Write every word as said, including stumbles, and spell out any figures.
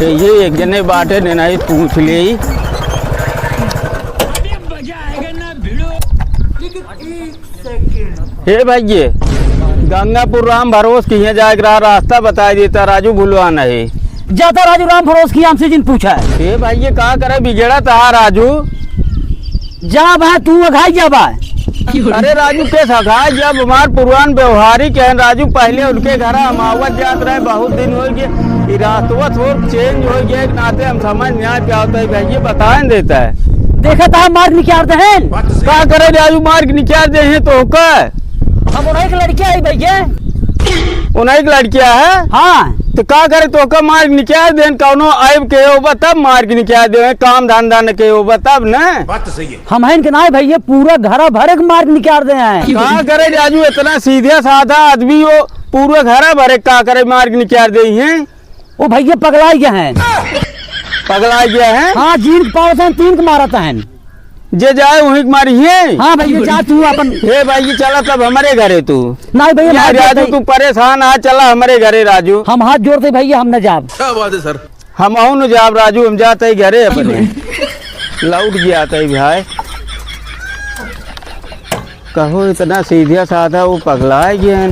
ये एक जने बाटे ने, नहीं पूछ ले। हे भैये, गंगापुर राम भरोस किहाँ जाए के रहा, रास्ता बताइ देता, राजू भुलवा नहीं। जाता राजू राम भरोस किहाँ, हमसे जिन पूछा है। हे भैये, का करे बिगड़ा था राजू? जा भाई, तू अघाई जा भाई। अरे राजू, के सघाई जब हमार पुरान व्यवहारिक है राजू, पहले उनके घर हम आवत जात रहे, बहुत दिन हो गए। ई रास्तवा थोड़ change हो गया, एक नाते हम समझ नहीं आ पावत है भैया, बताए न देता है। देखा था मार्ग निकाल दे हैं। का करे राजू, मार्ग निकाल दे हैं तो का? हम उन्हीं के लड़के आई भैया। उन्हीं के लड़किया है? हाँ। तो का करे, तो का मार्ग निकाल दे, कौनो आइब के होबा तब मार्ग निकाल दे, काम धंधा न के होबा तब न। बात तो सही है। हम हैं कि नाहीं भैया, पूरा घरा भरे के मार्ग निकाल दे हैं। का करे राजू, इतना सीधे साधा आदमी हो, पूरा घरा भरे का करे मार्ग निकाल दे हैं? ओ भैया पगलाइ गया है। पगलाइ गया है? हाँ, जीन के पावत हैं, तीन के मारत हैं। जे जाए वहीं के मारी है। हाँ भैया, जा तू अपन। हे भाई, चला तब हमरे घरे तू। नाहीं भैया, हम यार हाथ जोड़ते राजू, तू परेशान आ, चला हमरे घरे राजू। हम हाथ जोड़ते भैया, हम न जाब। क्या बात है सर? हमहू न जाब राजू, हम जात ही घरे अपने। लौट गया था भाई। कहो इतना सीधा साधा वो पगलाइ गया है।